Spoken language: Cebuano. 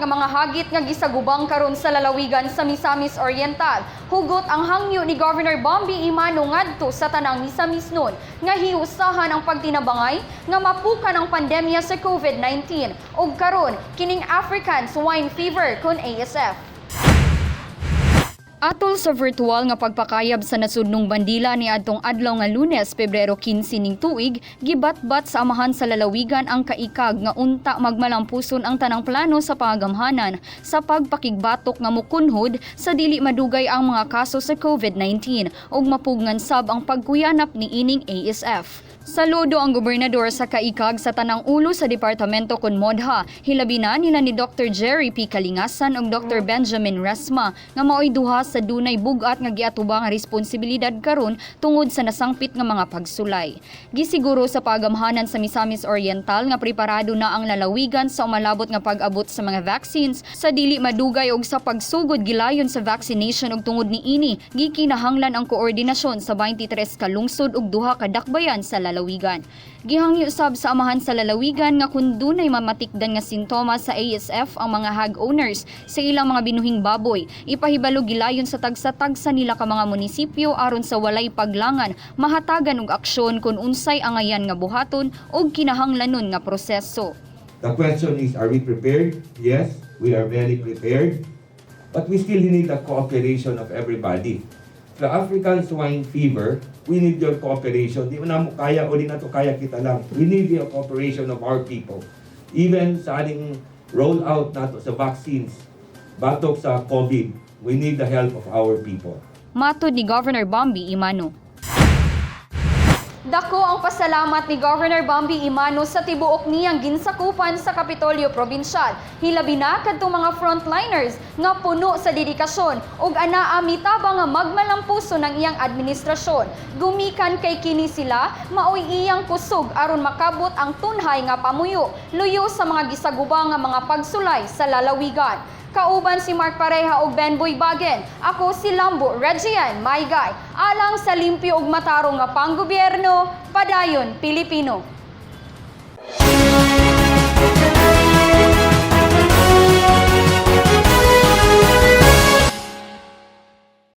nga mga hagit nga gisagubang karon sa lalawigan sa Misamis Oriental. Hugot ang hangyo ni Governor Bambi Emano ngadto sa tanang Misamisnon nga hiusahan ang pagtinabangay nga mapukan ang pandemya sa COVID-19 ug karon kining African Swine Fever kon ASF. Atol sa virtual nga pagpakayab sa nasudnong bandila ni adtong adlaw nga Lunes, Pebrero 15 ning tuig, gibatbat sa amahan sa lalawigan ang kaikag nga unta magmalampuson ang tanang plano sa pangagamhanan sa pagpakigbatok nga mukunhod sa dili madugay ang mga kaso sa COVID-19 ug mapugnan sab ang pagkuyanap ni ining ASF. Saludo ang gobernador sa kaikag sa tanang ulo sa departamento kon Modha, hilabi na nila ni Dr. Jerry P. Kalingasan ug Dr. Benjamin Resma nga maoy duha sa dunay bug-at nga giatubang nga responsibilidad karon tungod sa nasangpit nga mga pagsulay. Gisiguro sa pagamhanan sa Misamis Oriental nga preparado na ang lalawigan sa umalabot nga pag-abot sa mga vaccines sa dili madugay og sa pagsugod gilayon sa vaccination, ug tungod niini gikinahanglan ang koordinasyon sa 23 ka lungsod ug duha ka dakbayan sa lalawigan. Gihangyo sab sa amahan sa lalawigan nga kung dunay mamatikdan nga sintomas sa ASF ang mga hog owners sa ilang mga binuhing baboy, ipahibalo gilayon sa tagsa-tagsa nila ka mga munisipyo aron sa walay paglangan mahatagan og aksyon kung unsay angayan nga buhaton og kinahanglanon nga proseso. The question is, are we prepared? Yes, we are very prepared. But we still need the cooperation of everybody. The African swine fever, we need your cooperation. Di mo na mo kaya o di na to kaya kita lang. We need the cooperation of our people. Even sa ating roll out nato sa vaccines, batok sa COVID, we need the help of our people. Matod ni Governor Bambi Emano. Dako ang pasalamat ni Governor Bambi Emano sa tibuok niyang ginsakupan sa Kapitolyo Probinsyal. Hilabi na kadtong mga frontliners nga puno sa dedikasyon ug anaa mitabang nga magmalampuso ng iyang administrasyon. Gumikan kay kini sila maoy iyang kusog aron makabot ang tunhay nga pamuyo luyo sa mga gisaguba nga mga pagsulay sa lalawigan. Kauban si Mark Pareja ug Ben Boybagen. Ako si Lambo Regian Maygay. Alang sa limpyo ug matarong nga panggobyerno, padayon Pilipino.